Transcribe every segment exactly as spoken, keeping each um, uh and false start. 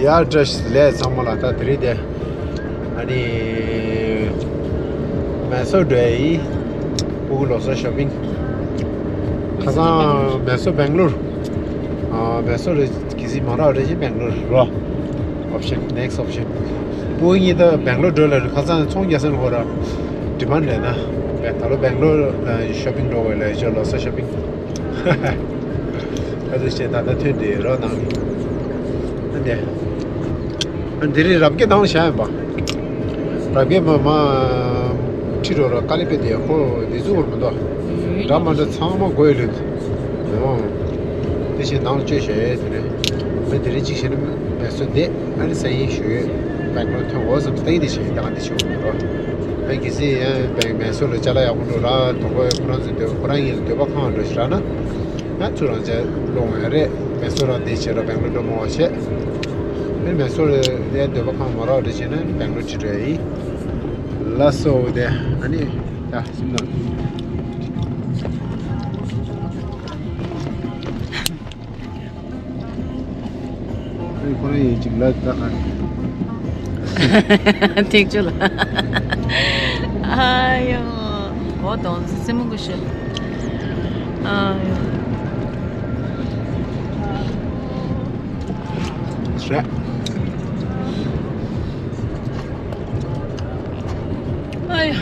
ཡ་བཀྲ་ཤིས་བདེ་ལེགས་ཚང་མ་ལ། ད་དེ་རིང་དེ་ཨ་ནི་མེ་སོར་འགྲོ་ཡ་ཡིན། ཕྲུ་གུ་ལོ་གསར་ཤོ་པིང་ཁ་སང་མེ་སོར་སྦེང་ལོར། ཨ་མེ་སོར་རེད། གལ་སྲིད་མ་རག་རེད་ཅེ་སྦེང་ལོར་རོ། ཨོབ་ཤན་ནེག་སི་ཨོབ་ཤན། ཕྲུ་གུ་གཉིས་ད་སྦེང་ལོར་འགྲོ་ལ་རེད། ཁ་སང་ཚོང་རྒྱག་ས་ནས་ཁོ་ར་ཌི་མན་ཌི་ལས་ན། ད་ལོ་སྦེང་ལོར་ལ་ཤོ་པིང་འགྲོ་དགོས་ལ་ཡོད་ལོ་གསར་ཤོ་པིང་། ཨ་ཙི་བྱས་ད་ལྟ་ཐོན་འདི་རོ་ནང་ཨ་འདི། ཨ་འདི་རིང་རབ་རྒྱས་ནང་ལ་བཞག་ཡིན་པ། རབ་རྒྱས་མ་མ་ཁྲིད་འགྲོ་རོ་དཀའ་ལས་དཔེ་དེ་ཁོ་འདི་ཚུགས་པར་མི་འདུག་འདྲ་མ་འདྲ་ཚང་མ་དགོས་ལོས། ཨོ། དེ་བཞིན་ནང་ལ་བཅོས་བྱས་དེ་རེད། ཨ་འདི་རིང་གཅིག་བྱས་ན་མེ་སོར་བསྡད། ཨ་ནི་སང་ཉིན་ཞུ་ཡོད། སྦེང་ལོར་ཐོན་འོ་བསམ་སྟེ་འདི་བྱས་ཡིན། ད་ག་འདི་བྱས་འོ་མི་འདུག་ཨ་གལ་སྲིད་ཡང་སྦེང་མེ་སོར་ལ་ཅ་ལག་ཡག་པོ་འགྲོ་ར་དོ་དགོས། ཁོ་རང་ཚོའི་འདོད་ཁོ་རང་ཡིན་འདོད་པ་ཁེངས་འགྲོ་ཞིག་རག་ན། ང་ཚོ་རང་ཅག་སློང་ཡ་རེད། མེ་སོར་རང་བསྡད་བྱས་ར་སྦེང་ལོར་འགྲོ་མང་བ་བྱས། མི་མེ་སོར་ལ་འདོད་པ་ཁེངས་མ་རག་འདྲ་བྱས་ན་སྦེང་ལོར་ཁྲིད་འགྲོ་ཡ་ཡིན། ལགས་སོ་དེ་ཨ་ནི་ད་སིམ་ལ། ཨེ་ཁོ་རང་ཡིན་ཅིག་ལ་ད་ཨ། ཐེག་ཆུ་ལ། ཨ་ཡོ། འོ་དོང་ཙི་ཙི་མོ་གུ་ཤི། ཨ་ཡོ། ཧྲ། ཨ་ཡོ།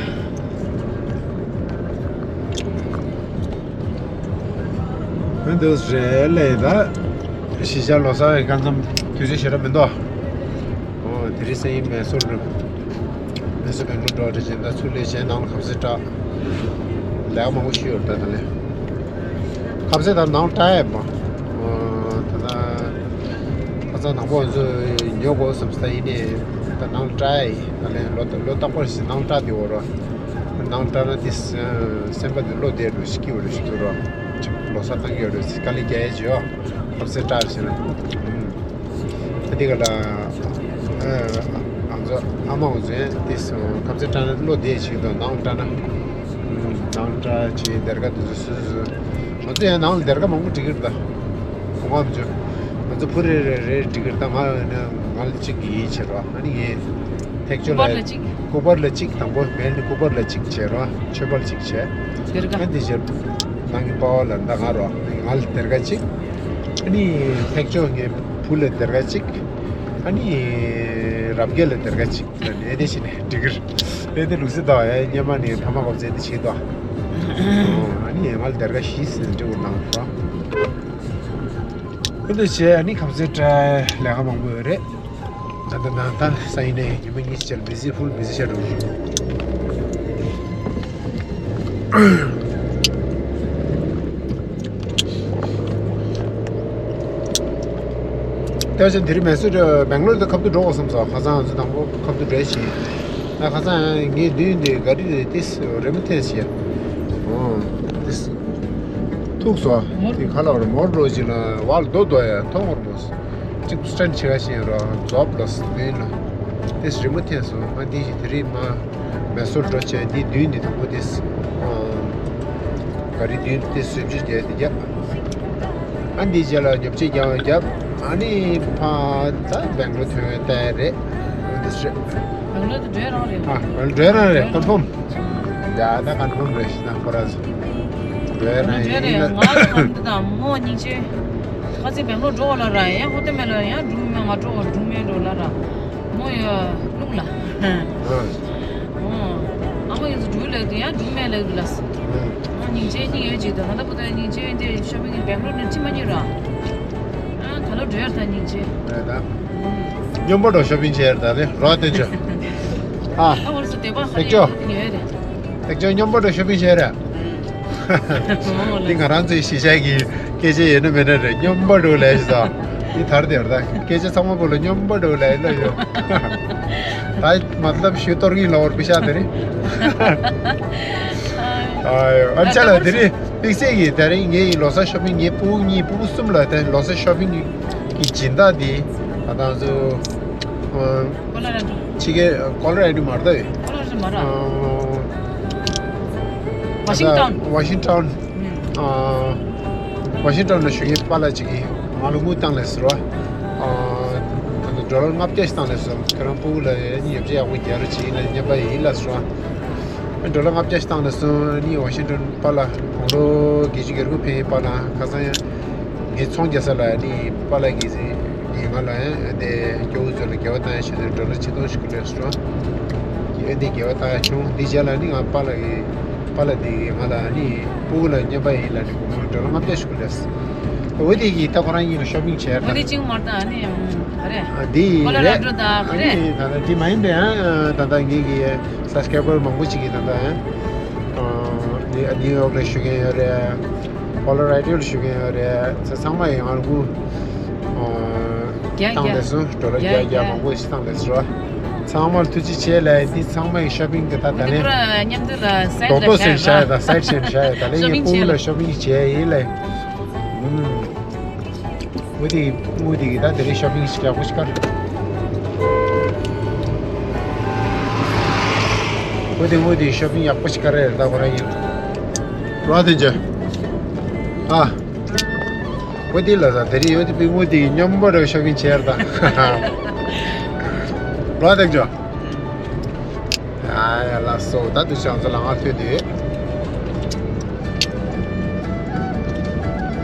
མི་འདུག་རེད་ལས་ད། གཞིས་ཆགས་ལོ་གསར་བའི་སྐབས་མཚམས་དུས་ཚོད་ཞེ་དྲག་མི་འདུག་ཨོ་དེ་རིང་སང་ཉིན་མེ་སོར་འགྲོ། མེ་སོར་སྦེང་ལོར་འགྲོ་རེ་བྱས་ད་ཚུར་ལས་བྱས་ནང་ལ་ཁ་ཟས་སྐྲག་ལས་ཀ་མང་པོ་ཞིག་ཡོད་རེད་ད་ད་ལས། ཁ་ཟས་ད་ནང་ལ་སྐྲག་ཡས་མ། ཨོ་ད་ད། ཁ་སང་དང་པོ་ང་ཚོ་ཉོ་དགོས་བསམ་ས་ཡིན་ནས་ད་ནང་ལ་སྐྲག་ཡས་ཡིན། ད་ལས་ལོ་ལོ་རྟག་པར་ཞིག་ནང་ལ་སྐྲག་དེ་འོ་རོ། ནང་ལ་སྐྲག་ན་དེ་སེམས་པ་དེ་བློ་བདེ་འགྲོ་ཞིག་སྐྱིད་པོ་རེ་ཞིག་འདུག་རོ། ལོ་གསར་བཏང་གི་ཡོད་རེད། དཀའ་ལས་རྒྱག་ཡས་ཅིག་ཡོད། ཁ་ཟས་སྐྲག་བྱས་ན། ཨ་དེ་ག་ལ། ཨ་ང་ཚོ་ཨ་མ་ང་ཚོས་དེ་སོང་ཁ་ཟས་སྐྲག་ན་བློ་བདེ་ཞིག་དང་ནང་སྐྲག་ན། ནང་སྐྲག་ཅིག་སྡེར་ཁ་དེ་ཚོ་སོ་སོ། ང་ཚོ་ཡང་ནང་ལ་སྡེར་ཁ་མང་པོ་སྒྲིག་གི་རེད་ད། གོ་ང་མི་ཆོག་ང་ཚོ་བུ་རེ་རེ་རེ་སྒྲིག་གི་རེད་ད། ང་ཡོད་ན་ང་ལ་གཅིག་གི་ཡིད་ཆེས་རོགས། ཨ་ནི་ངས་ཐེག་ཆོད་ལ་སྐུ་པར་ལ་གཅིག་སྐུ་པར་ལ་གཅིག་དང་པོ་མེད་ནི་སྐུ་པར་ལ་གཅིག་བྱས་རོགས། མཆོད་པ་ལ་གཅིག་བྱས། སྡེར་ཁ་ཨ་འདི་བྱས། ནང་གི་པ་བ་ལ་ད་ང་རོགས། ང་ལ་སྡེར་ཁ་གཅིག་ཨ་ནི་ཐེག་ཆོད་ངའི་བུ་ལ་སྡེར་ཁ་གཅིག་ཨ་ནི་རབ་རྒྱས་ལ་སྡེར་ཁ་གཅིག་ཨ་ནི་ཨེ་དེ་བྱས་ནས་འགྲིག་གི་རེད། ཨེ་དེ་ལུགས་སྲོལ་དང་ཨེ་སྔོན་མ་ནས་ཕ་མ་གོ་ཚད་དེ་བྱེད་དོ། ཨ་ནི་ང་ལ་སྡེར་ཁ་བཞི་ཟེར་འགྲིག་གི་གནང་རོགས། ཨེ་དེ་བྱས་ཨ་ནི་ཁ་ཟས་སྐྲག་ལས་ཀ་མང་པོ་ཡོད་རེད། ད་ལྟ་ནང་ད་སང་ཉིན་ནས་ཉི་མ་གཉིས་ཤར་བི་ཟི་ཕུལ་བི་ཟི་ཤར་འགྲོ་གི་ཡོད། ལྟ་བྱས་དེ་རིང་མེ་སོར་སྦེང་ལོར་དུ་ཁ་ཐུག་འགྲོ་དགོས་བསམ་སོང་། ཁ་སང་ང་ཚོ་དང་པོ་ཁ་ཐུག་འགྲོ་བཞིན། ད་ཁ་སང་ངའི་མདུན་དེ་ག་རི་དེ་ཏིས་རི་མོ་འཐེན་བྱས། ཨོ་ཏིས་ཐུག་སོང་། དེ་ཁ་ལ་བར་མོར་འགྲོ་བཞིན་ལ་བར་རྡོ་རྡོ་ཡ་མཐོང་བར་མོ། གཅིག་སྟན་ཆེ་བ་ཞིག་རོ་རྫོབ་ལ་མདུན་ལ། དེ་རི་མོ་འཐེན་སོང་། ང་འདི་ཞིག་དེ་རིང་མ་མེ་སོར་འགྲོ་བྱས་འདི་མདུན་འདི་དང་པོ་དེ། ག་རི་མདུན་དེ་སུམ་ཅུ་བརྒྱབ་དེ་བརྒྱབ། ཨ་འདི་རྗེས་ལ་ཉོ་ཆ་རྒྱག་བརྒྱབ། ཨ་ནི་ཕ་ད་སྦེང་ལོར་ཐོན་ཡོད་ལྟ་ཡ་རེད། འོ་འདི་རེད། སྦེང་ལོར་དུ་འགྲོ་རང་རེད། ཨ་སྦེང་ལོར་འགྲོ་རང་རེད། ཀོན་ཕོམ། ཡ་ད་ཀོན་ཕོམ་རེད་ཤི་ན་ཁོ་ར་ཚོ། འགྲོ་ཡ་རང་ཡིན་ལ། ང་ལ་གང་འདི་དང་མོ་སྙིང་རྗེ། ཁ་ཚིག་སྦེང་ལོར་འགྲོ་བ་ལ་ར་ཡང་ཧོ་ཏེ་མེ་ལ་ཡང་འགྲོ་མེ་ང་འགྲོ་འགྲོ་མེ་འགྲོ་ལ་ར། མོ་ཡ་ལུག་ལ། ཨ་མོ་ཡིན་ཚུ་འགྲོ་ལ་དུ་ཡང་འགྲོ་མེ་ལ་དུ་ལ། སྙིང་རྗེ་སྙིང་ཡོད་ཅིག་དང་ད་ལྟ་བུ་ད་སྙིང་རྗེ་འདི་ཤོ་པིང་གི་སྦེང་ལོར་ནས་ཁྲིད་མ་ཉོས་ར། ཨ་ད་ལོ་འགྲོ་ཡར་ད་སྙིང་རྗེ། རེད་ད། སྙོམས་པོ་འགྲོ་ཤོ་པིང་བྱས་ཡར་ད་ནི་རོགས་བསྟན་ཆོག་ཨ། ཨ་འོར་སུ་དེ་པ་ཧ་རེ་ཡོད་རེད། ཐེག་ཆོག་སྙོམས་པོ་འགྲོ་ཤོ་པིང་བྱས་ར། འདི་ང་རང་ཚོའི་གཞིས་ཆགས་ཀྱི་སྐད་ཆ་ཡིན་ན་མིན་ན་རེད། སྙོམས་པོ་འགྲོ་ལས་ཤི་ས། འདི་ཐར་དེར་ད་སྐད་ཆ་ཚང་མ་བོ་ལ་སྙོམས་པོ་འགྲོ་ལས་ལ་ཡོད། ད་མ་ལབ་ཞུ་གཏོར་གིན་ལ་བར་པི་ཤ་དེ་རེད། ཨ་ཅག་ལ་དེ་རིང་དམིགས་བསལ་གྱི་དེ་རིང་ངའི་ལོ་གསར་ཤོ་པིང་ངའི་སྤུ་གུ་གཉིས་སྤུ་གུ་གསུམ་ལ་དེ་ལོ་གསར་ཤོ་པིང་གི་སྦྱིན་བདག་འདི་ད་ང་ཚོ་ཁོ་ལ་ར་འགྲོ། ཕྱི་རྒྱལ་ཀོ་ལོ་ར་ཌོ་མ་རེད་ད་ཡོད། ཀོ་ལོ་ར་ཌོ་མ་རེད། ཝ་ཤིང་ཊོན། ཝ་ཤིང་ཊོན། ཝ་ཤིང་ཊོན་ལ་བཞུགས་མཁན་པཱ་ལགས་ཅིག་གིས་ང་ལ་དངུལ་བཏང་ལས་ཟེར་བ། ཨ་ད་ལྟ་ཌོ་ལར་ལྔ་བརྒྱ་ཞིག་བཏང་ལས་སོང་། ཁྱེད་རང་སྤུ་གུ་ལ་ཡང་ཉེས་ཆད་ཡག་པོ་རྒྱག་རོགས་བྱེད་ཡིན་ལ་མཉམ་པ་ཡིན་ལ་ཟེར་བ། ཌོ་ལར་ལྔ་བརྒྱ་ཞིག་བཏང་ལས་སོང་། ཨ་ནི་ཝ་ཤིང་ཊོན་པཱ་ལགས་དགུང་ལོ་བརྒྱད་ཅུ་གྱ་དགུ་ཕེབས་པཱ་ལགས་ཁ་སང་ཡང་ངའི་ཚོང་རྒྱག་ས་ལ་ཨ་ནི་པཱ་ལགས་ཀྱིས་ངས་ང་ལ་ཡང་དེ་སྐྱོ་བོ་ཚོ་ལ་དགེ་བ་བཏང་ཡ་ཆེད་དུ་ཌོ་ལར་ཆིག་སྟོང་ཞིག་སྐུར་ལས་སོང་། ཨེ་འདི་དགེ་བ་བཏང་ཡ་བྱུང་། འདི་རྗེས་ལ་ནི་ང་པཱ་ལགས་ཀྱི་པཱ་ལགས་འདི་ང་ལ་ནི་སྤུ་གུ་ལ་མཉམ་པ་ཡིན་ལ་ནི་སྒོར་མོ་ཌོ་ལར་ལྔ་བརྒྱ་ཞིག་སྐུར་ལས། འོ་དེ་གིས་ད་ཁོ་རང་གཉིས་ལ་ཤོ་པིང་བྱས་ད། འོ་དེ་ཅིག་མར་ད་ནི་ག་རེ། འདི་ཀོ་ལོ་ར་ཌོ་ད་ག་རེ། ད་ལྟ་འདི་མ་ཡིན་པའི་ད་ལྟ་ངེད་ཀྱི་སབ་སི་ཀ་རའི་བར་མང་པོ་ཞིག་གིས་ད་ལྟ་ནིའུ་ཡོག་ལ་བཞུགས་མཁན་ཡོད་རེད། ཀོ་ལོ་ར་ཌོ་ལ་བཞུགས་མཁན་ཡོད་རེད། ཚང་མ་ཡང་ང་ལ་སྐུ་བཏང་བསྡད་སོང་། ཌོ་ལར་བརྒྱ་བརྒྱ་མང་པོ་ཞིག་བཏང་བསྡད་སོང་། ཚང་མར་ཐུགས་རྗེ་ཆེ་ལབ། འདི་ཚང་མ་ཡི་ཤོ་པིང་གི་ད་ད་ལན་མཉམ་དུ་ལ་སའིཌ་ལ་རྡོག་རྡོག་བཟོས་བཞག་ཡོད། ད་སའིཌ་བཟོས་བཞག་ཡོད། ད་ལན་ངའི་སྤུ་གུ་ལ་ཤོ་པིང་བྱས་ཡིན་ལབ། འོ་དེ་དངུལ་དེ་གི་ད་དེ་རིང་ཤོ་པིང་ཞིག་ཡག་པོ་ཞིག་དཀར། འོ་དེ་དངུལ་དེ་ཤོ་པིང་ཡག་པོ་ཞིག་དཀར་རེད། ད་ཁོ་རང་ཡིན། རོ་དེ་འཇོ། ཨ། འོ་དེ་ལ་ད་དེ་རིང་འོ་དེ་པི་དངུལ་དེ་གི་སྙོམས་པོ་རེ་ཤོ་པིང་བྱས་ར་ད། རོ་དེ་འཇོ། ཨ་ཡ་ལགས་སོ། ད་དུ་ཤང་ཚོ་ལ་ང་ཐོས་དུས།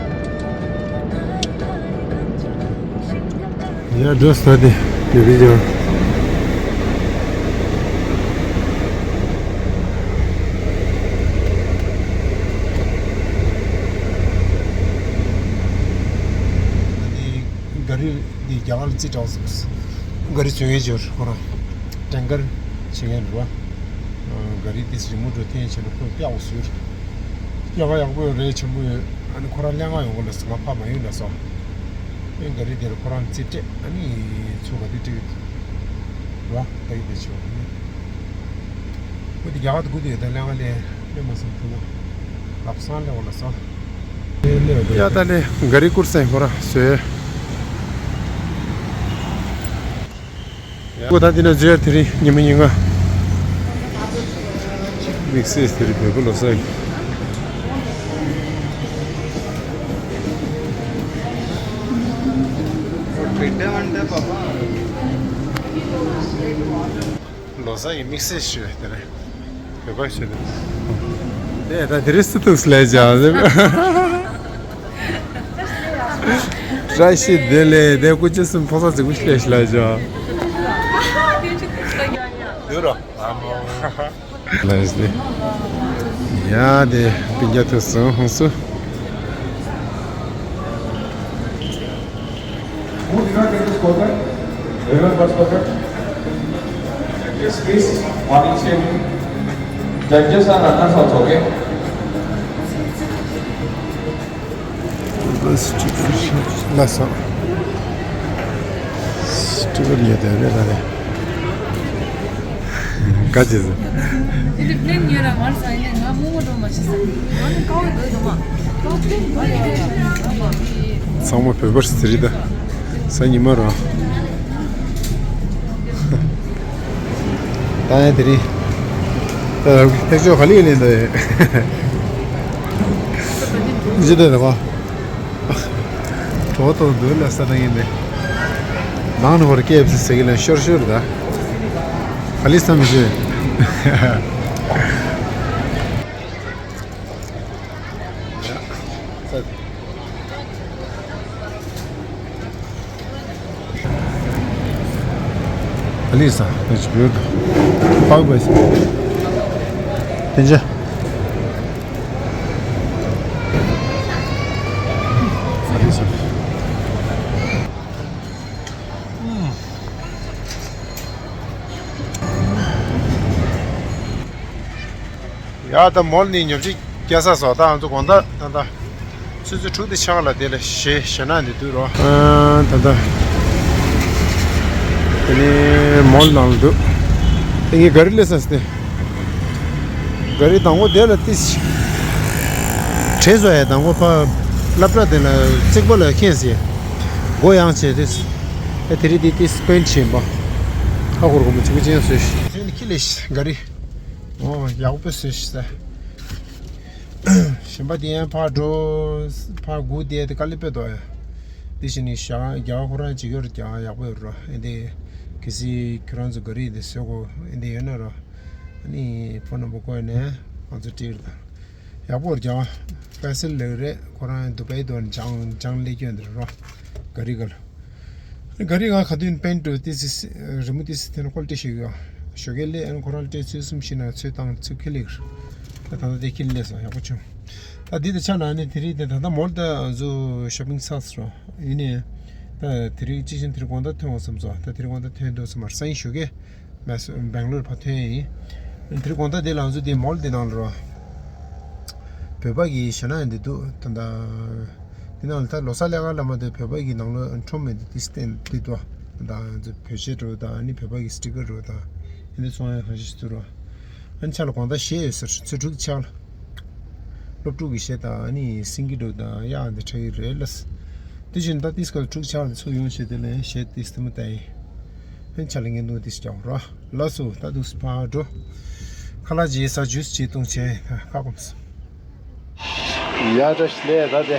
ཡ་འགྲོ་ས་དེ་ཡོད་པའི་ཇོ། ག་རི་འདི་རྒྱ་གར་རྩིས་དྲགས་སོང་། ག་རི་བཟོ་ཡས་འབྱོར་ཁོ་རང་ཊེང་ཀར་བྱེད་མཁན་རེད་བ། ག་རི་འདི་རི་མོ་འགྲོ་ཐེན་བྱས་ན་ཁོས་ཀྱག་བཟོས། ཀྱག་ཡག་པོ་ཡོད་རེད། ཆེན་པོ་ཡོད། ཨ་ནི་ཁོ་རང་ལྷན་ཁང་ཡོང་གི་ལ་ང་ཕ་མ་ཡོང་ལ་སོང་། ཨེ་ག་རི་དེར་ཁོ་རང་རྩིས་སྤྲད། ཨ་ནི་ཚུར་ག་དུས་སྤྲད་ཀྱི་འདུག་ར། ད་ཡིན་དེ་ཆོག་ཨ་ནི་ཁོ་དེ་རྒྱ་གར་དུ་སྒུག་དེ་ཡོད། ད་ལྷན་ཁང་ལས་སླེབས་མ་སོང་། ཐུག་ལབ་སང་སླེབས་འོང་ལ་སོང་། ཡ་ད་ནི་ག་རི་བསྐུར་སེང་ཁོ་ར་བཟོས། ཁོ་ད་འདི་ན་བཟོས་དེ་རིང་ཉི་མ་ཉིན་ལྔ། དམིགས་བསལ་དེ་རིང་བོད་པ་ལོ་གསར་ཡིན། ལོ་གསར་ཡིན་དམིགས་བསལ་ཞུ་དེ་རིང་། བོད་པ་ཞིག་རེད། ཨེ་ད་དེ་རིང་སི་ཏུ་སི་ལས་བྱ་ཟེར། བཀྲ་ཤིས་བདེ་ལེགས། དེ་སྐུ་མཁྱེན་གསུམ་ཕོ་གསར་ཚོ་སྐུ་ཤེས་ལ་བྱ། ཡོད་རོ། ལས་ནི། ཡ་དེ་སྤུན་ཀྱག་ཐུག་སོང་ཧང་སུ། Who did not get this coconut? Everyone got coconut? Yes, please. Morning, Sri. Judges are runners also, okay? Bus ticket. Last one. Ticket ཉོས་དེ་རེད་ད་རེད། ག་ཅི་ཟེར། དེ་འདྲ་པི་ལེན་ཉོས་ར་མར་ཟ་ཡིན་ནས་ང་རྨོ་མོ་འགྲོ་མ་ཤེས་ས། ང་ནི་ཀའོ་དགོས་འདུག་མ། ཀའོ་པི་ལེན་མ་ཡིན་ནས་ང་མ་མི། ཚང་མ་བོད་པར་ཟེར་རེད་ད། ས་ཉི་མ་ར། ད་ཡང་དེ་རིང་། ད་ཐེག་ཆོག་ག་ལེ་ལེན་ད་ཡིན། ཇི་ལྟར་རེད་བ། གྲོགས་དང་འདུག་ལ་ས་དང་ཡིན་པས། ནང་ནས་བར་སྐད་ཟེར་གི་ལ་ཤོར་ཤོར་ད། ག་ལེ་བསམ་ཞུ། ག་ལེ་ས་ནས་ཅི་བོད་པགས་པ་ཞིག་དེ་འཇའ། ཡ་ད་མོལ་ནས་ཉོ་ཆ་རྒྱག་ས་སོ། ད་ང་ཚོ་དགོང་དག་ད་ད་ཆུ་ཚོད་དྲུག་དེ་ཆགས་ལ་དེ་ལ་ཞེ་ཞེ་ན་འདི་དུས་རོ། ཨ་ད་ད་དེ་ནས་མོལ་ནང་ལ་འདུག་དེ་ངས་ག་རི་སླེབས་ས་སྟེ། ག་རི་དང་པོ་དེ་ལ་ཏིས་དྲན་སོ་ཡ། དང་པོ་ཕ་སློབ་གྲྭ་དེ་ལ་རྩིག་པ་ལ་ཁེངས་སེ་སྒོ་ཡང་བྱས་ཏེ། ཨ་དེ་རི་དེ་ཏིས་པེན་ཊི་བྱིན་པ་ཧ་གོ་ར་གོ་མ་ཆུ་ཆེན་སོས་ཤི། ཁྱི་ལས་ག་རི། ཨོ་ཡག་པོ་སོས་ཤི་ས། གཞན་པ་དེ་ཡང་ཕར་འགྲོ། ཕར་སྒུག་བསྡད་དེ་དཀའ་ལས་དཔེ་འདུག་ཡ། དེ་བཞིན་ནི་ཞག་རྒྱ་གར་ཁོ་རང་བྱེད་ཀྱི་རུ་ཀྱང་ཡག་པོ་ཡོད་རོ། ཨེ་འདི་གལ་སྲིད་ཁྱོད་རང་ཚོ་ག་རི་དེ་བཟོ་དགོས་ཨེ་འདི་ཡོད་ན་རོ། ཨ་ནི་ཕོན་ནམ་བར་བཀོད་ནས་ང་ཚོ་སྤྲད་རོགས་དང་། ཡག་པོ་རྒྱ་ཕེ་སལ་ལེགས་རེད། ཁོ་རང་དུ་བའི་དོན་ལྗང་ལྗང་ལེ་སྐྱོན་འདིར་རོ། ག་རི་ག་ལ། ག་རི་ག་ག་དུས་པེན་ཊི་ཏི་སི་རི་མོ་ཏི་སི་ཐེན་ཁོལ་ཏི་ཞིག་ཡོད། ཞོགས་ཀས་ལས་ཨན་ཁོ་རང་ལ་སྤྲད་ཚུལ་གསུམ་ཞིག་ན་ཚོད་བཏང་ཚུལ་ཁེ་ལེགས། ད་ད་ལྟ་དེ་ཁེ་ལེགས་སོང་ཡག་པོ་བྱུང་། ད་འདི་དེ་ཆ་ན་ནི་དེ་རིང་དེ་ད་ལྟ་མོལ་ད་ང་ཚོ་ཤོ་པིང་ཚགས་སོང་ཡིན་ནི། ད་དེ་རིང་གཅིག་བཞིན་དེ་རིང་དགོང་དག་ཐོན་འོང་བསམ་སོང་། ད་དེ་རིང་དགོང་དག་ཐོན་འདུག་སོང་མར་སང་ཉིན་ཞོགས་ཀས། མེ་སོ་སྦེང་ལོར་ཕར་ཐོན་ཡིན། དེ་རིང་དགོང་དག་དེ་ལ་ང་ཚོ་དེ་མོལ་དེ་ནང་ལ་རོ། བོད་པ་གི་ཞེ་ན་ཡང་འདི་འདུག་ད་ལྟ་འདི་ནང་ལ་ད་ལོ་གསར་ལས་ཀ་ལ་མ་དེ་བོད་པ་གི་ནང་ལོ་ཁྲོམ་མེད་དེ་ཏིས་སྟན་འདི་འདུག་ད་ང་ཚོ་བོད་ཆས་འགྲོ་དང་ཨ་ནི་བོད་པ་གི་སི་ཊི་ཀར་འགྲོ་དང་ཨ་ནི་ཚོང་ཡང་གང་ཞིག་འདུག་རོ། ཨ་ནི་ཆ་ལ་དགོང་དག་གཞས་ཡོད་ཟེར་ཚོད་དྲུག་ཆགས་ལ། སློབ་ཕྲུག་གི་གཞས་དང་ཨ་ནི་སིང་གི་འགྲོ་དང་གཡག་འདི་འཁྲབ་ཡི་རེད་ལ། དེ་བཞིན་ད་ཏིས་སྐབས་དྲུག་ཆགས་ལ་ཚུགས་ཡོང་བྱས་དེ་ལས་གཞས་ཏིས་དེ་མོ་ལྟ་ཡི། ཕན་ཆ་ལ་ངན་དུང་ཏིས་ཀྱང་རོ། ལགས་སོ་ད་འདུག་སེ་ཕར་འགྲོ། ཁ་ལག་བརྗེས་ས་ཇུས་བྱེད་གཏོང་བྱས་ཁ་སྐོམ་སོང་། ཡ་བཀྲ་ཤིས་བདེ་ལེགས། ད་དེ་དེ་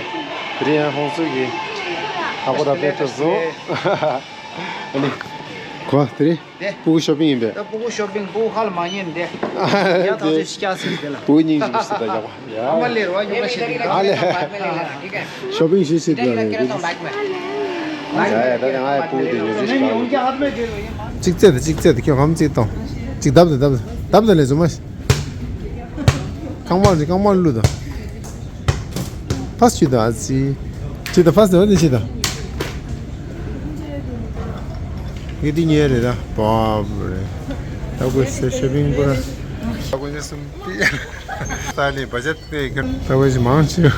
རིང་ཡང་ཧོང་སུ་གི་ཁ་པོ་ར་པེ་ཏྲ་བཟོ། ཨ་ནི་གོ་དེ་རིང་དེ་སྤུ་གུ་ཤོ་པིང་ཡིན་པས། ད་སྤུ་གུ་ཤོ་པིང་སྤུ་གུ་ཁ་ལ་མ་ཉན་དེ། ཡ་ད་དེ་ཚོས་ཤི་ཀྱག་ཟེར་དེ་ལ། སྤུ་གུ་སྙིང་རྗེ་པོ་ཟེར་ད་ཡག་པ་ཡ། ཨ་མ་ལེ་རོ་ཡོ་ག་ཤི་དེ་ཨ་ལེ། ཤོ་པིང་ཞིག་བྱེད་དུས་ཡོད་རེད། ཡ་ཡ་ད་དེ་ང་ཡི་སྤུ་གུ་དེ་ཉོ་ཆུ་ཞིག་ལ། གཅིག་བཙལ་དང་གཅིག་བཙལ་དང་ཁྱོད་གང་བཙལ་དང་། གཅིག་བརྡབ་དང་བརྡབ་དང་བརྡབ་དང་ལས་བཟོ་མ། རྐང་པ་ནི་རྐང་པ་བླུགས་དང་། ཕ་སུ་དང་ཨ་ཙི། ཁྱོད་དང་ཕ་སུ་དང་ཨ་ནི་ཁྱོད་དང་། ངས་འདི་ཉོས་རེད་ད། བབ་རེད། ད་ཁོས་ཤོ་ཤོ་པིང་པོ་ར། ད་ཁོས་ནི་གསུམ་པི། ད་ནི་བ་ཇེཊ་དེ་ག་ད་ཁོས་ཞིག་མང་ཆེ།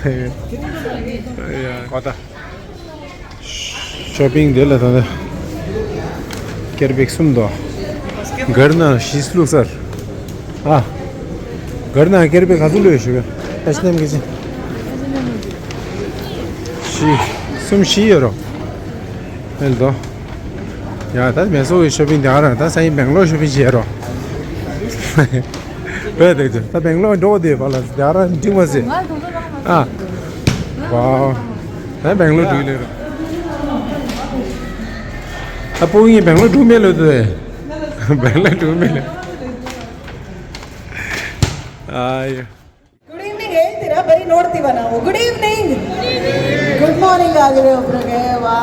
ཡ་གོ་ད། ཤོ་པིང་དེ་ལ་ད་ལྟ་ཀེར་བེག་གསུམ་དོ། གར་ན་བཞི་བླུགས་ཚར། ཨ། གར་ན་ཀེར་བེག་ག་ཚོད་བླུགས་ཡོད་ཞུ་གི། ཨ་ཤི་ནམ་གི་ཅི། བཞི། གསུམ་བཞི་ཡོད་རོ། ཨེ་ལ་དོ། ཡ་ད་མེ་སོ་གི་ཤོ་པིང་དེ་ག་རང་ད་སང་ཉིན་སྦེང་ལོར་ཤོ་པིང་བྱེད་རོ། བས་དེ་ཚོ་ད་སྦེང་ལོར་འགྲོ་དེ་བ་ལ་དེ་ག་རང་འགྲིག་མ་ཟེར། ཨ། ཝའོ། ད་སྦེང་ལོར་འགྲོ་གི་ལེ་རོ། ད་སྤུ་གུ་གཉིས་སྦེང་ལོར་འགྲོ་མེད་ལོ་དེ། སྦེང་ལོར་འགྲོ་མེད་ལེ། ཨ་ཡ། good evening ಹೇಳ್ತೀರಾ? ಬರೀ ನೋಡ್ತೀವ ನಾವು. Good evening. Good morning ಆಗಿದೆ ಒಬ್ರಿಗೆ. ವಾ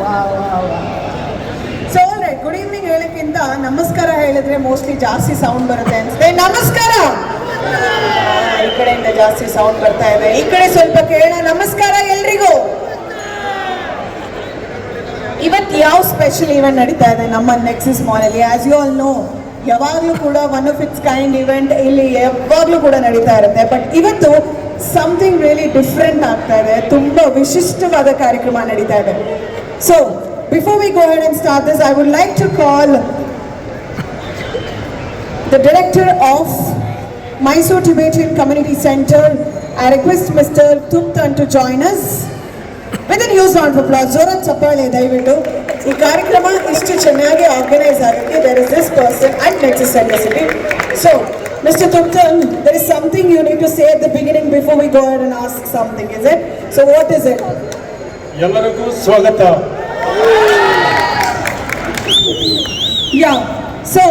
ವಾ ವಾ ವಾ. So ಆಲ್ರೈಟ್, ಗುಡ್ ಈವ್ನಿಂಗ್ ಹೇಳಕ್ಕಿಂತ ನಮಸ್ಕಾರ ಹೇಳಿದ್ರೆ ಮೋಸ್ಟ್ಲಿ ಜಾಸ್ತಿ ಸೌಂಡ್ ಬರುತ್ತೆ ಅನ್ಸುತ್ತೆ. ನಮಸ್ಕಾರ. ಈ ಕಡೆಯಿಂದ ಜಾಸ್ತಿ ಸೌಂಡ್ ಬರ್ತಾ ಇದೆ. ಈ ಕಡೆ ಸ್ವಲ್ಪ ಕೇಳೋಣ. ನಮಸ್ಕಾರ ಎಲ್ರಿಗೂ. ಇವತ್ತು ಯಾವ ಸ್ಪೆಷಲ್ ಈವೆಂಟ್ ನಡೀತಾ ಇದೆ ನಮ್ಮ ನೆಕ್ಸಸ್ ಮಾಲ್ ಅಲ್ಲಿ? As you all know, ಯಾವಾಗಲೂ ಕೂಡ one of its kind event ಇಲ್ಲಿ ಯಾವಾಗಲೂ ಕೂಡ ನಡೀತಾ ಇರುತ್ತೆ. ಬಟ್ ಇವತ್ತು ಸಮಥಿಂಗ್ ರಿಯಲಿ ಡಿಫ್ರೆಂಟ್ ಆಗ್ತಾ ಇದೆ. ತುಂಬಾ ವಿಶಿಷ್ಟವಾದ ಕಾರ್ಯಕ್ರಮ ನಡೀತಾ ಇದೆ. So before we go ahead and start this, I would like to call the director of Mysore Tibetan Community Centre. I request Mister Thuptan to join us. With a huge round of applause, ಜೋರಾದ ಚಪ್ಪಾಳೆ ದಯವಿಟ್ಟು. ಈ ಕಾರ್ಯಕ್ರಮ ಇಷ್ಟು ಚೆನ್ನಾಗಿ ಆರ್ಗನೈಸ್ ಆಗೋಕ್ಕೆ there is this person at Nexus Center City. So Mister Thuptan, there is something you need to say at the beginning before we go ahead and ask something, is it? So what is it? ಎಲ್ಲರಿಗೂ ಸ್ವಾಗತ. Yeah. So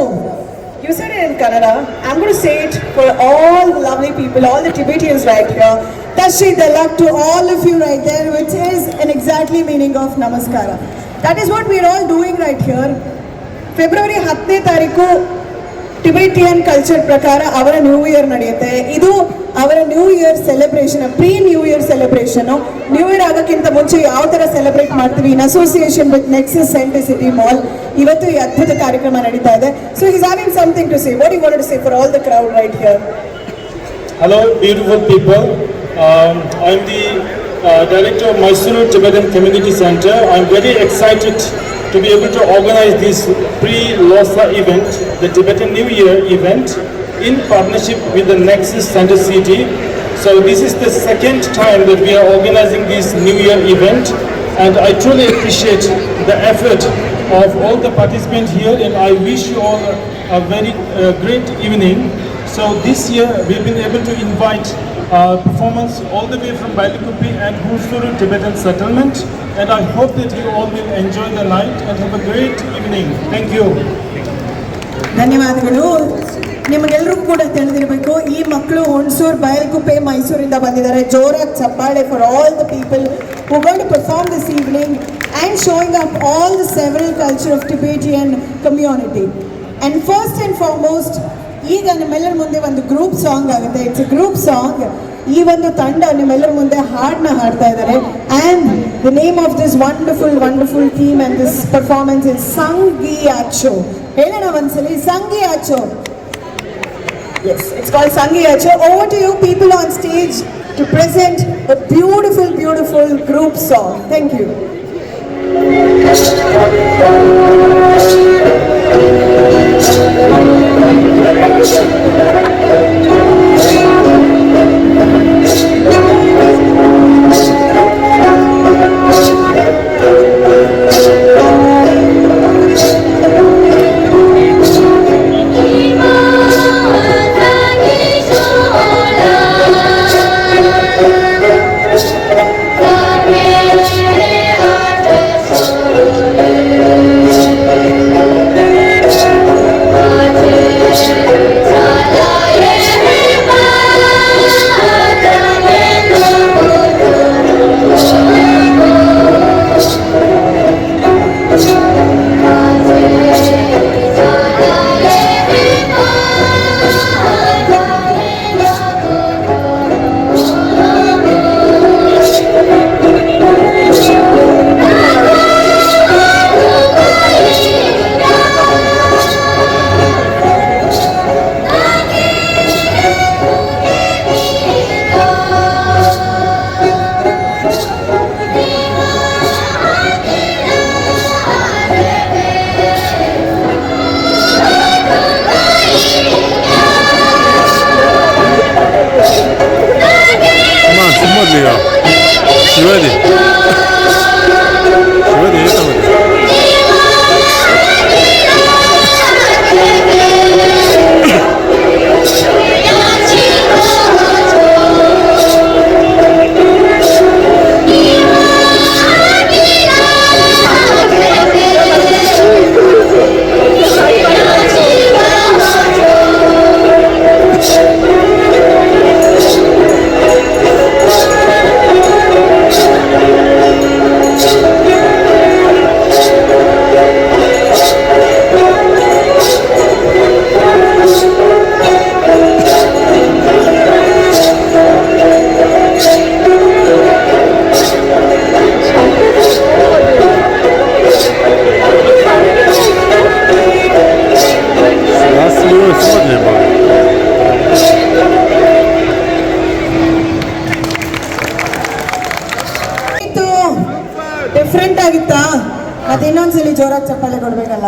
you said it in Kannada. I'm going to say it for all the lovely people, all the Tibetans right here. Tashi Delak to all of you right there, which is an exactly meaning of Namaskara. That is what we are all doing right here. February ಹತ್ತನೇ ತಾರೀಕು Tibetan culture ಪ್ರಕಾರ ಅವರ new year ನಡೆಯುತ್ತೆ. ಇದು ಅವರ new year celebration, pre new year celebration, new year ಆಗೋಕ್ಕಿಂತ ಮುಂಚೆ ಯಾವ ತರ ಸೆಲೆಬ್ರೇಟ್ ಮಾಡ್ತೀವಿ, in association with Nexus Center City Mall ಇವತ್ತು ಈ ಅದ್ಭುತ ಕಾರ್ಯಕ್ರಮ ನಡೀತಾ ಇದೆ. So he's having something to say. What do you want to say for all the crowd right here? Hello, beautiful people. Um, I'm the uh, director of Mysuru Tibetan Community Center. I'm very excited to be able to organize this pre-Losar event, the Tibetan New Year event, in partnership with the Nexus Center City. So this is the second time that we are organizing this New Year event, and I truly appreciate the effort of all the participants here, and I wish you all a very uh, great evening. So this year we've been able to invite uh, performance all the way from Bailkupe and Hunsuru Tibetan settlement, and I hope that you all will enjoy the night and have a great evening. Thank you. ಧನ್ಯವಾದಗಳು. ನಿಮಗೆಲ್ರಿಗೂ ಕೂಡ ತಿಳಿದಿರಬೇಕು, ಈ ಮಕ್ಕಳು ಹುಣಸೂರು, ಬೈಲ್ಕುಪ್ಪೆ, ಮೈಸೂರಿಂದ ಬಂದಿದ್ದಾರೆ. ಜೋರಾಗಿ ಚಪ್ಪಾಳೆ for all the people who are going to perform this evening and showing up all the several culture of Tibetan community. And first and foremost, ಈಗ ನಿಮ್ಮೆಲ್ಲರ ಮುಂದೆ ಒಂದು ಗ್ರೂಪ್ ಸಾಂಗ್ ಆಗುತ್ತೆ. It's a group song. ಈ ಒಂದು ತಂಡ ನಿಮ್ಮೆಲ್ಲರ ಮುಂದೆ ಹಾಡ್ನ ಹಾಡ್ತಾ ಇದ್ದಾರೆ. And the name of this wonderful, wonderful team and this performance is ಸಂಗಿ ಆಚೋ. ಹೇಳೋಣ ಒಂದ್ಸಲಿ, ಸಂಗಿ ಆಚೋ. Yes, it's called ಸಂಗಿ ಆಚೋ. Over to you people on stage to present a beautiful, beautiful group song. Thank you. Different ಆಗಿತ್ತಾ? ಮತ್ತೆ ಇನ್ನೊಂದ್ಸಲಿ ಜೋರಾಗಿ ಚಪ್ಪಾಳೆ ಕೊಡ್ಬೇಕಲ್ಲ.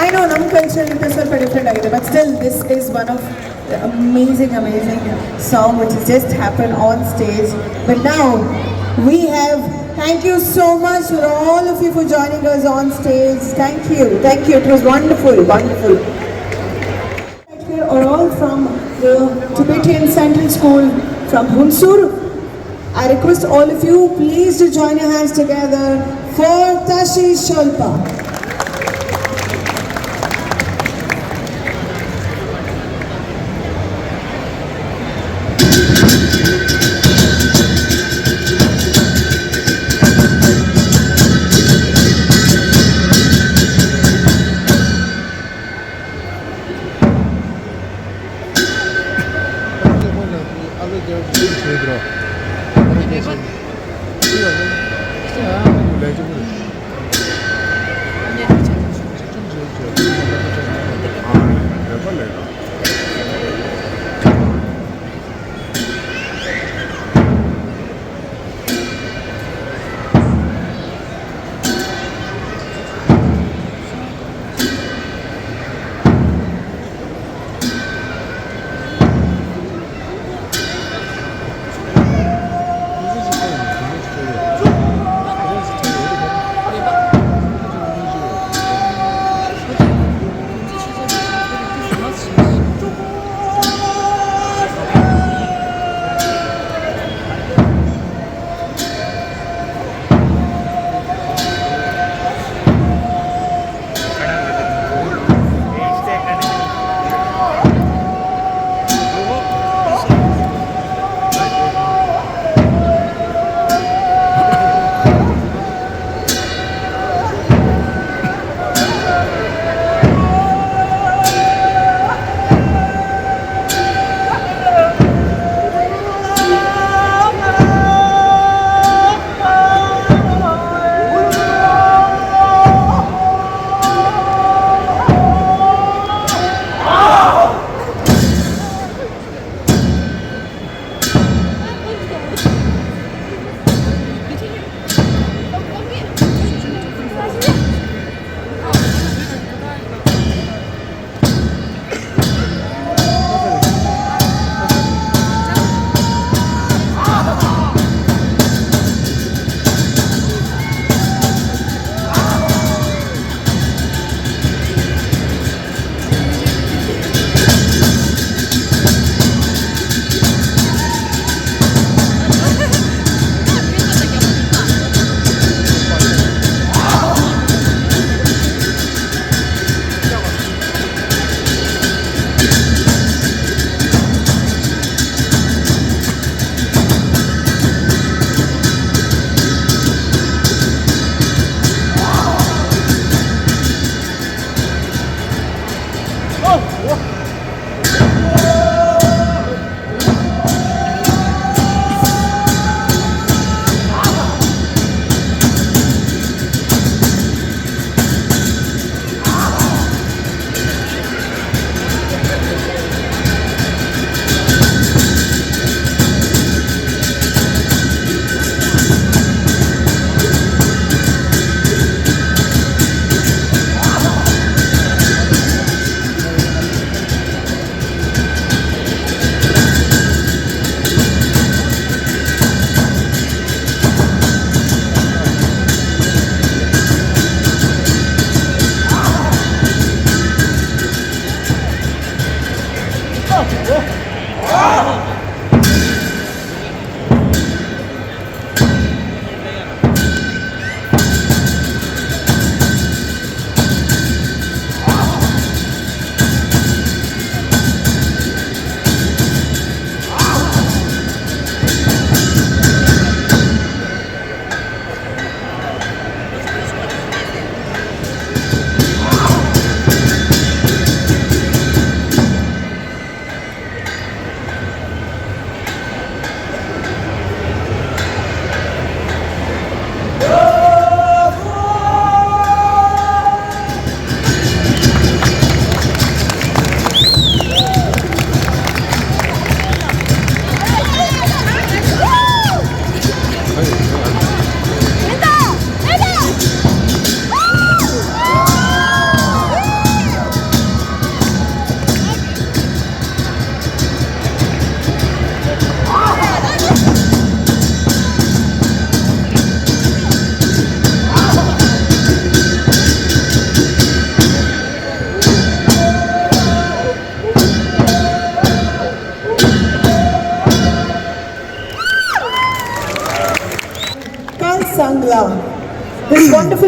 I know ನಮ್ಮ ಕಲ್ಚರ್ ಸ್ವಲ್ಪ ಡಿಫ್ರೆಂಟ್ ಆಗಿದೆ, but still this is one of the amazing, amazing song which has just happened on stage. But now we have, thank you so much for all of you for joining us on stage. Thank you, thank you. It was wonderful, wonderful. Here are all from the Tibetan Central School from Hunsur. I request all of you please to join your hands together for Tashi Sholpa.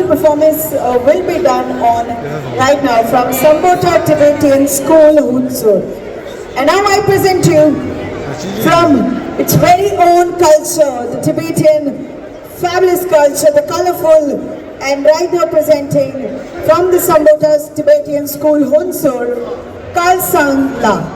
Performance uh, will be done on right now from Sambota Tibetan School, Hunsur. And now I present you from its very own culture, the Tibetan fabulous culture, the colorful, and right now presenting from the Sambota Tibetan School, Hunsur, Kalsang La.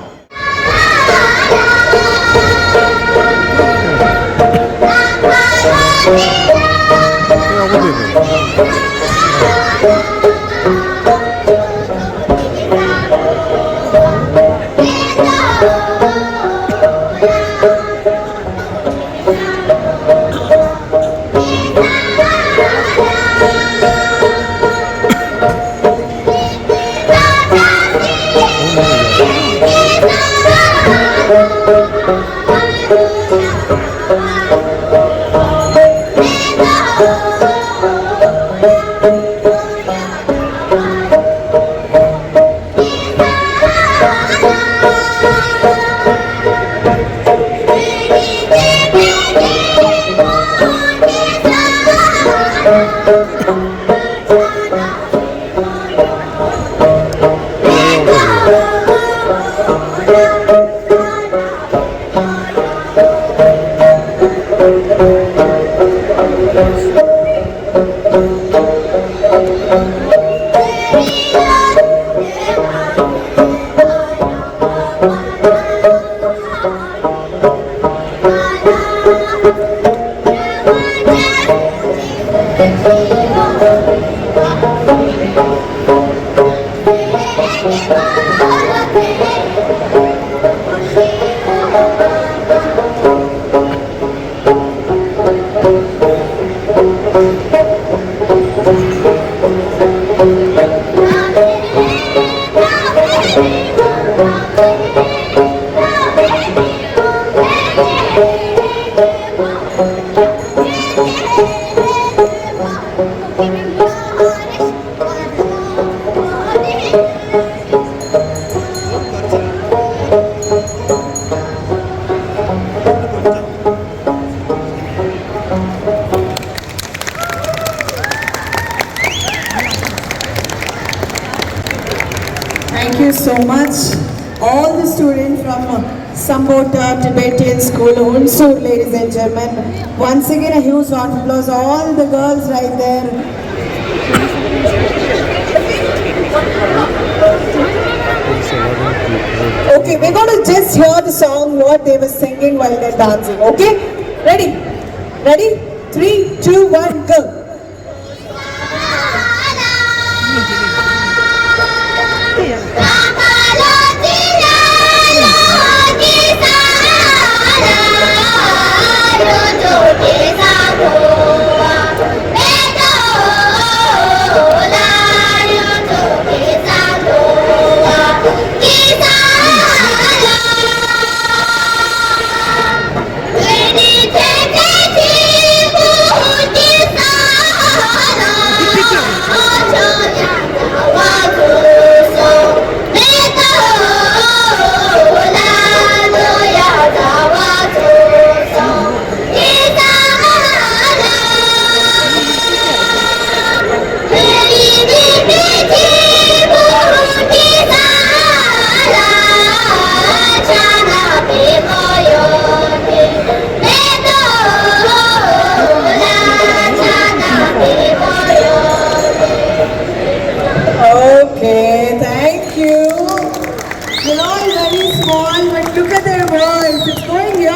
Thank you so much. All the students from Sambota Tibetan School, Hunsur, ladies and gentlemen. Once again, a huge round of applause. All the girls right there. Okay, we're gonna just hear the song, what they were singing while they're dancing. Okay? Ready? Ready? Three, two, one, go. Okay, thank you. You're all very small, but look at their voice. It's going here.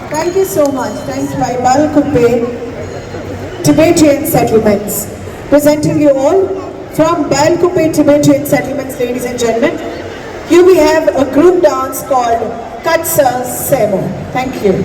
Thank you so much. Thanks by Balkupe Tibetan Settlements. Presenting you all from Balkupe Tibetan Settlements, ladies and gentlemen. Here we have a group dance called Katsa Semo. Thank you.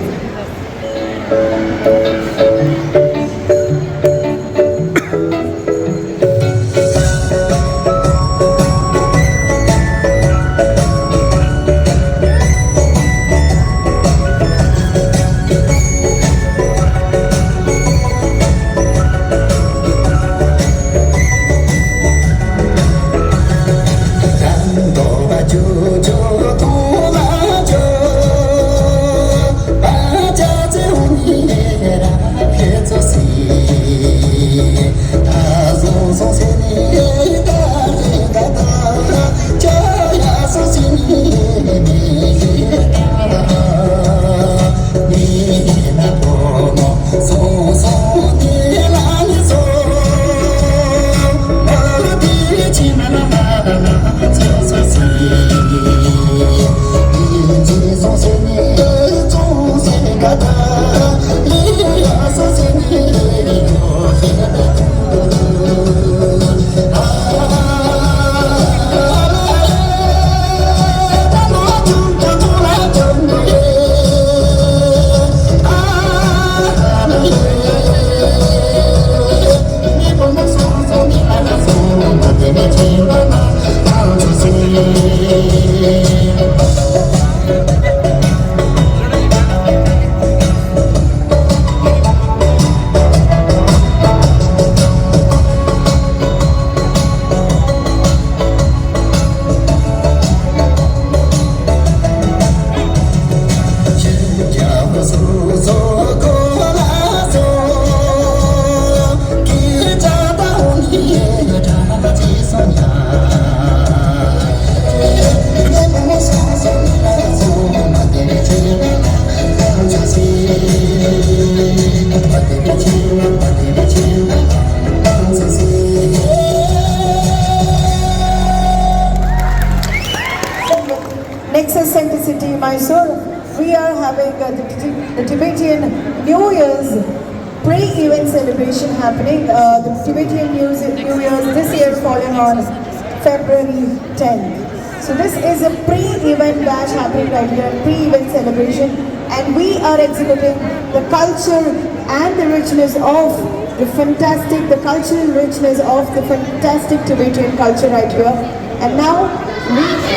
Next is Central City, Mysore. We are having uh, the, the Tibetan New Year's pre-event celebration happening. Uh, the Tibetan New, New Year's this year falling on February tenth. So this is a pre-event bash happening right here, pre-event celebration, and we are exhibiting the culture and the richness of the fantastic, the cultural richness of the fantastic Tibetan culture right here. And now, we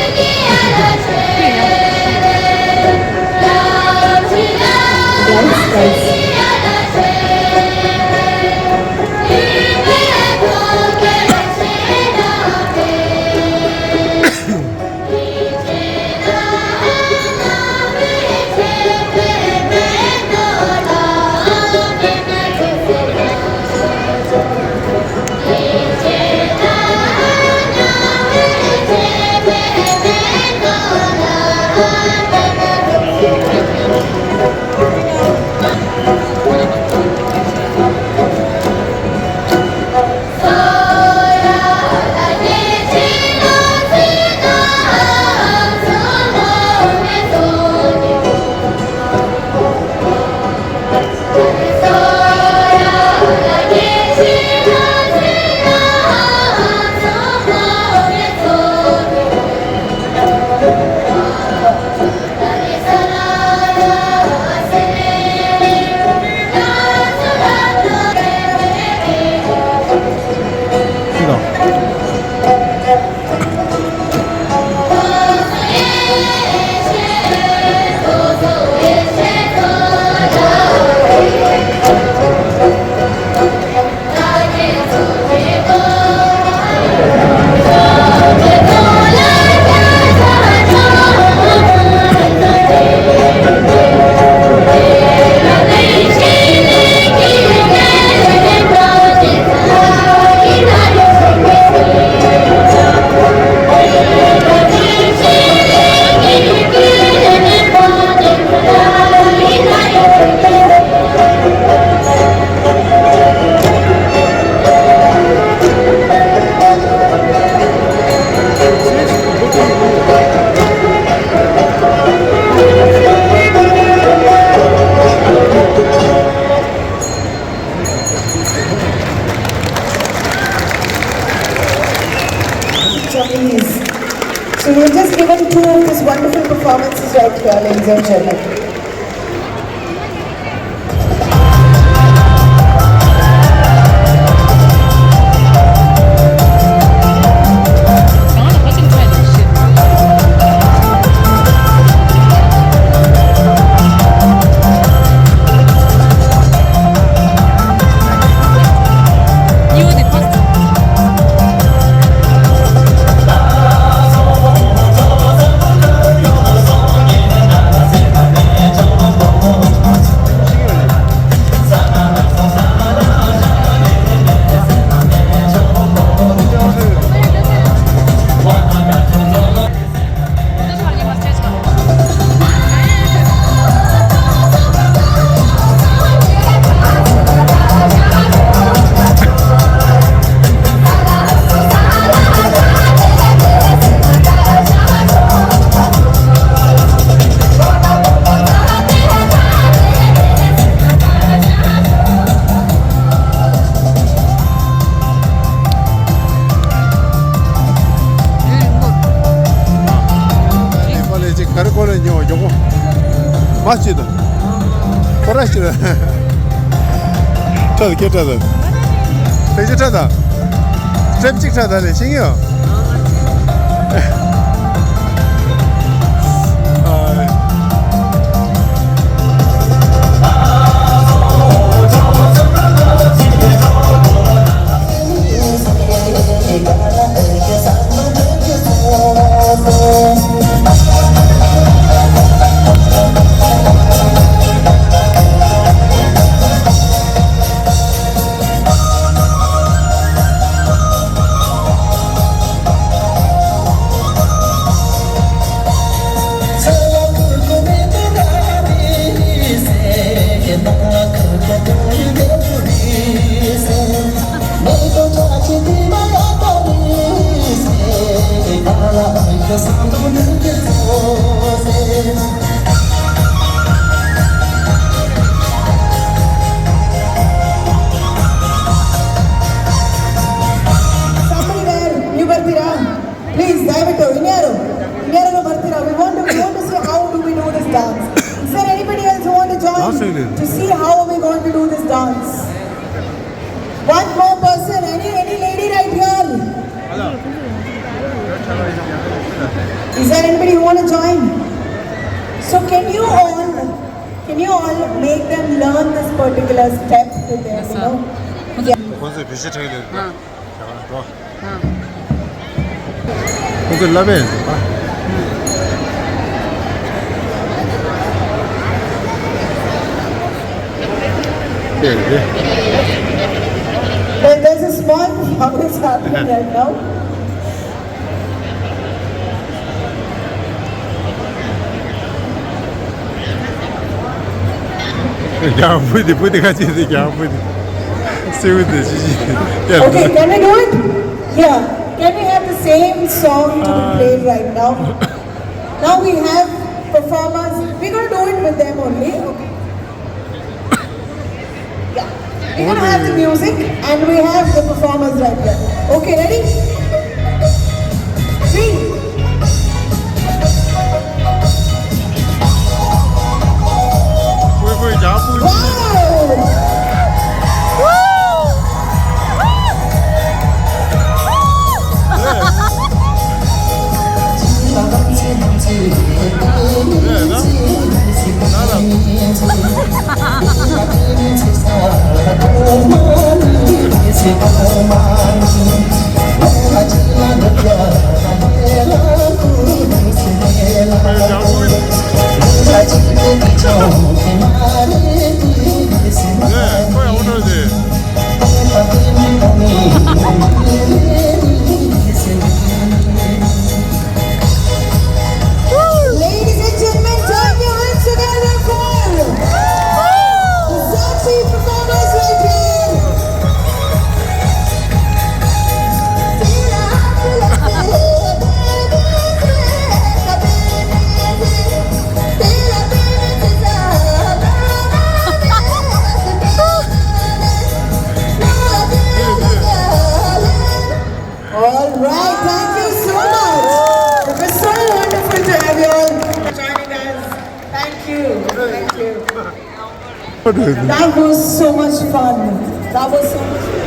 Japanese. So we've just given two of these wonderful performances right here, ladies and gentlemen. ཨ་ལས་ཅིག་ག་རེ་གོ་ལ་ཉོ་མགྱོགས་པོ། མ་ཅི་ད། ཁོ་ར་ཅི་ད། ཁྲ་ད་ཁྱེད་ཁྲ་ད། ཐེག་ཅི་ཁྲ་ད། རེབ་ཅིག་ཁྲ་ད་ལས་ཤིང་ཡོ། Somebody there, you were there. Please, ದಯವಿಟ್ಟು ಇನ್ಯಾರು ಇನ್ಯಾರು ಬರ್ತೀರಾ? We want to, we want to see how do we do this dance. Is there anybody else who want to join to see how are we going to do this dance? One more person, any any lady right here? Is there anybody who want to join? So can you all can you all make them learn this particular step with them? You know? Yeah. ཁོང་ཚོས་བསླབ་པས་འདུག་པ། དེ་རེད། Well, there's a small problem happening right now. རྒྱང་བུ་དེ་བུ་དེ་ཁ་ཅིག་དེ་རྒྱང་བུ་དེ་སེའུ་དེ་ཅི་ཅི་དེ། Okay, can we do it? Yeah. Can we have the same song to be played right now? Now we have performers. We're going to do it with them only. Okay. Yeah. We're gonna have the music and we have the performers right here. Okay, ready? Three. Wow! Ladies and gentlemen, clap your hands together for Zappy performers right here. All right, thank you so much. It was so wonderful to have you all joining us. Thank you. Thank you. That was so much fun. That was so much fun.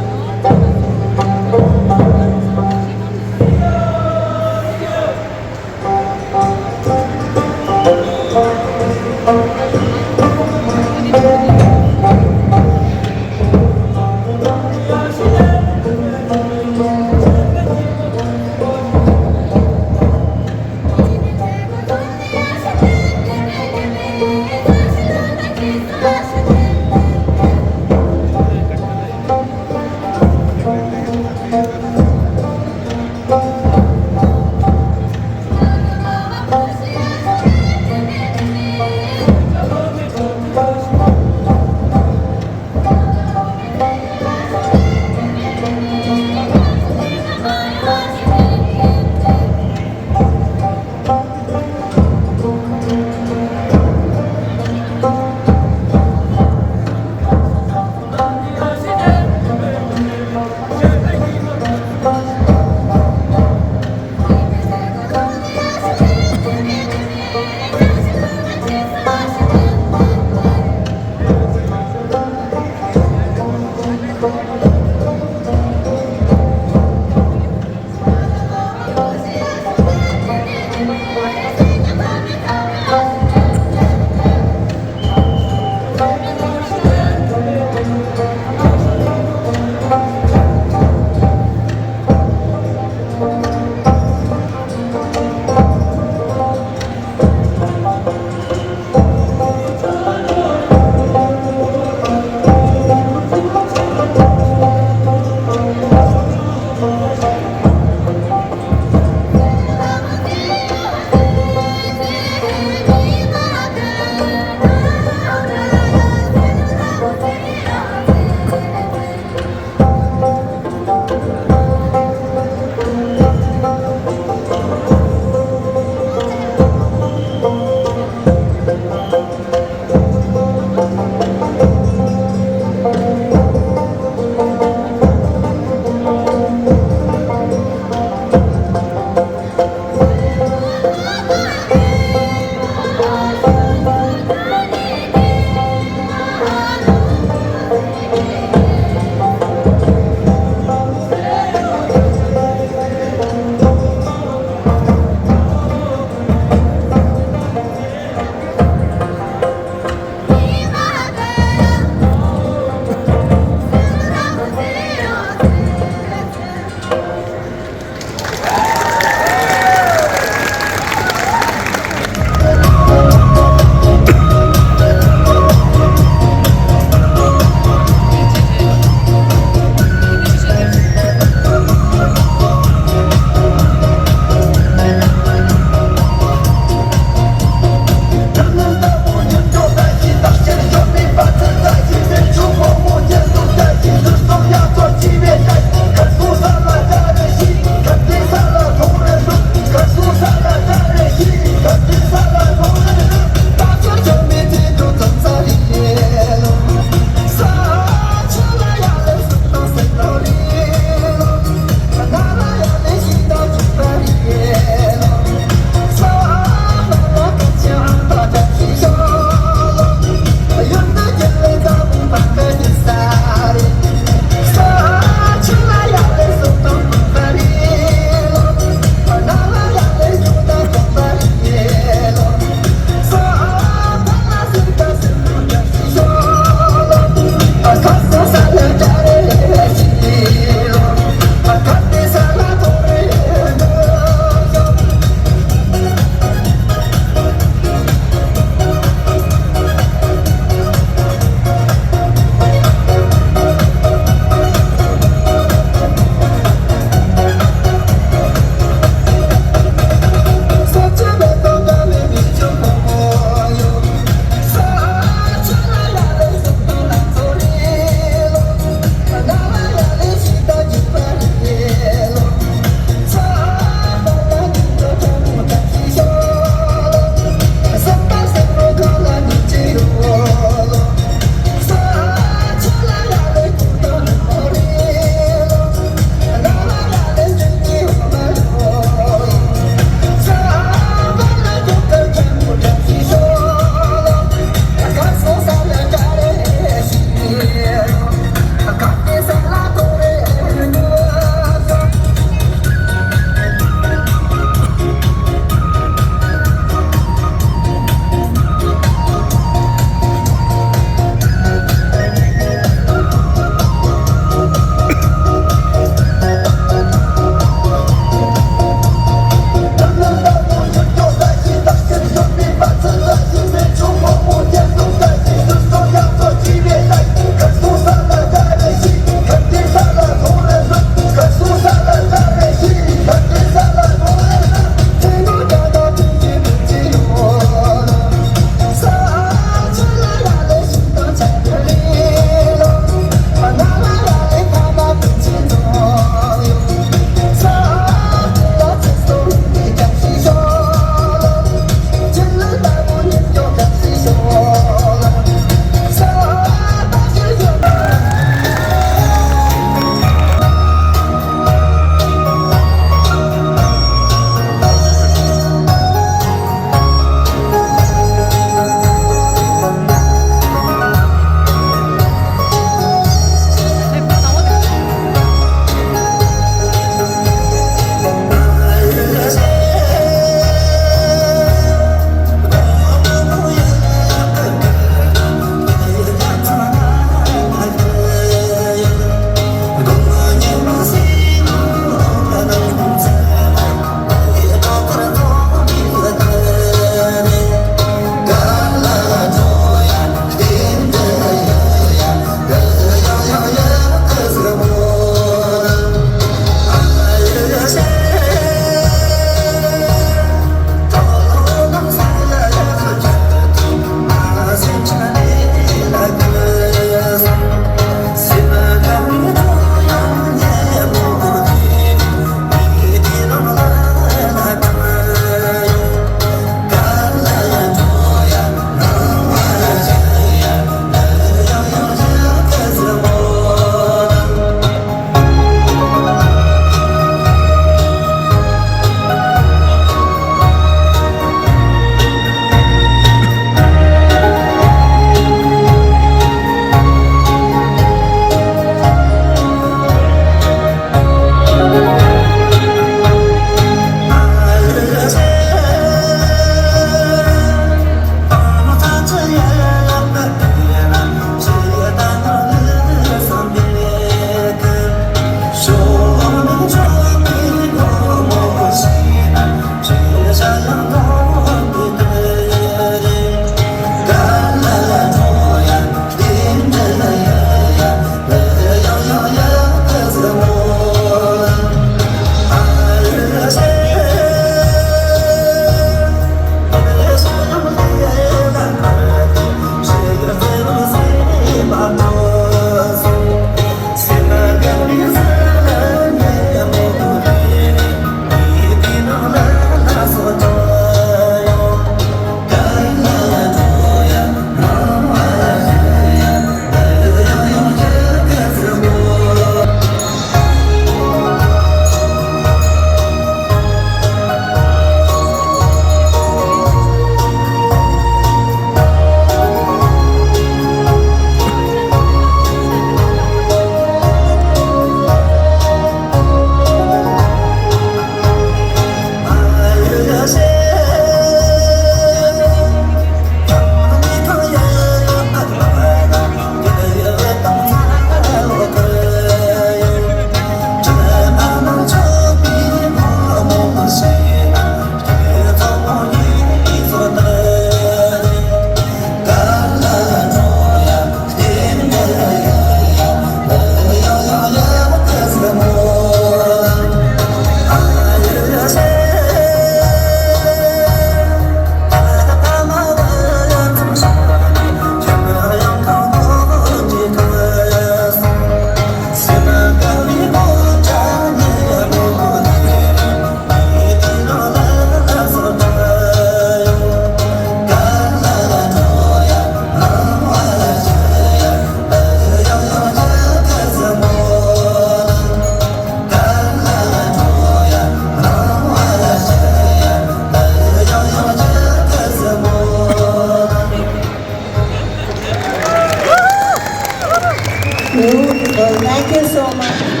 Thank you so much.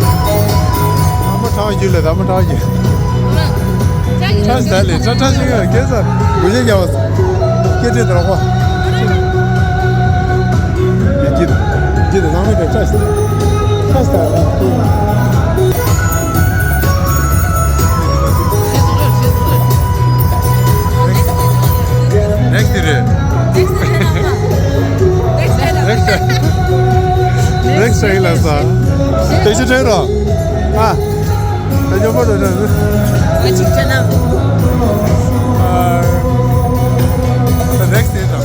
ཨ་མ་ཁྲག་རྒྱུ་ལ་ཨ་མ་ཁྲག་རྒྱུ། ཁྲག་ཟ་ལེ་ཁྲག་ཁྲག་ཅིག་ཡོད་སྐད་ཟ་དགུ་ཤེས་རྒྱ་བ་སྐད་ཁྲིད་དར་བ། ཡ་ཀྱི་དང་ཀྱི་དང་ནང་མི་དང་ཁྲག་ཟ་ཁྲག་ཟ། Next དེ་རེད། Next next ལ་ས། དེ་ཅི་ཁྲེ་རོ། ཨ། དེ་ཅི་པོ་རོ་རོ། ཨ་ཅིག་ཅ་ན། ཨ། Next དེ་དང་།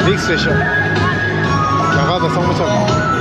མིག་སི་རེད་ཤག་རྒྱ་གར་དང་ཚང་མ་ཆགས།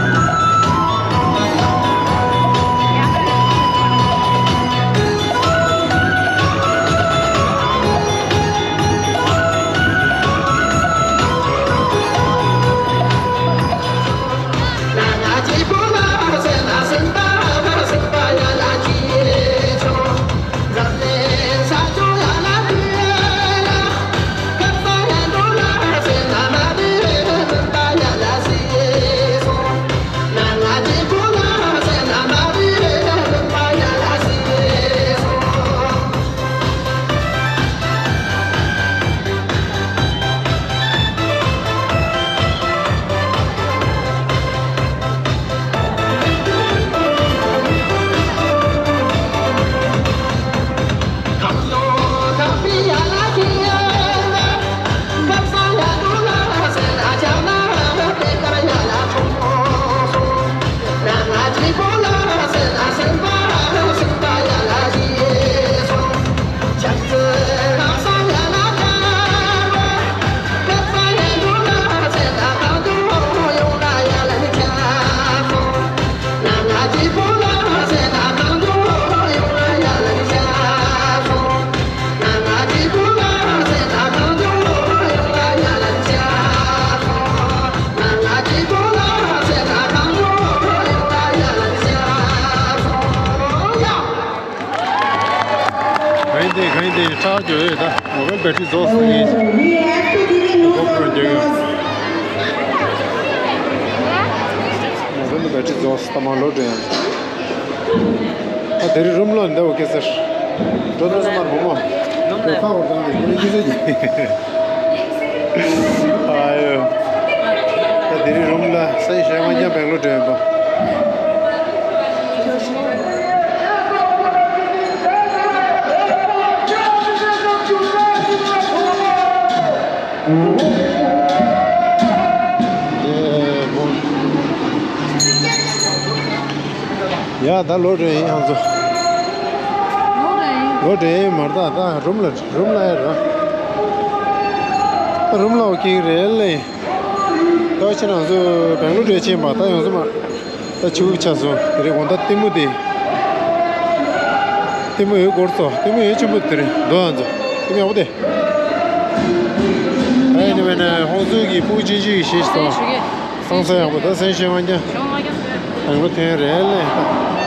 གང་ཡིན་དེ་གང་ཡིན་དེ་ཁྲག་འཇོ་ཡོད་ད། མོ་བེལ་བེ་ཊི་རི་རྫོགས་སོང་ངས། གོ་པོ་རྒྱག་ཡོད། མོ་བེལ་བེ་ཊི་རི་རྫོགས་སོང་། ད་མར་ལོག་འགྲོ་ཡ། ད་དེ་རིང་རུམ་ལ་འདའ་འོ་ཀེ་སར། འགྲོ་དོན་སུ་མར་བུ་མོ། ཁ་འོར་དང་ནི་ཁྱི་ཚོ་གྱིས། ཨ་ཡོ། ད་དེ་རིང་རུམ་ལ་སེམས་ཤེས་མ་རྐྱང་བེང་ལོར་འགྲོ་ཡོད་པ། ཡ་ད་ལོ་རེ་ཡིན་ང་ཚོ། ལོ་རེ་ཡིན་མར་ད་ད་རུམ་ལ་རུམ་ལ་ཡ་ར། ད་རུམ་ལ་འོ་ཀེ་རེད་ལེ། ད་ཕྱིར་ང་ཚོ་བེང་ལོར་རེ་ཕྱིན་པ་ད་ཡོང་ས་མ། ད་ཆུ་བོ་ཆགས་སོང་། དེ་རིང་དགོང་དག་ལྟད་མོ་དེ། ལྟད་མོ་ཡོད་སྐོར་ཚོ་ལྟད་མོ་ཡོད་ཆེན་པོ་དེ་རེད་འདུག་ཨ་ཚོ། ལྟད་མོ་ཡག་པོ་དེ། ཨ་ཡིན་ནི་མེད་ན་ཧོང་སུའུ་གི་ཕྲུ་གུ་ཆུང་ཆུང་གི་གཞས་ཤིག་སོང་། སང་ས་ཡག་པོ་ད་སེམས་ཤེས་མ་རྐྱང་། ཨ་ནི་མ་ཐོན་རེད་ལེ།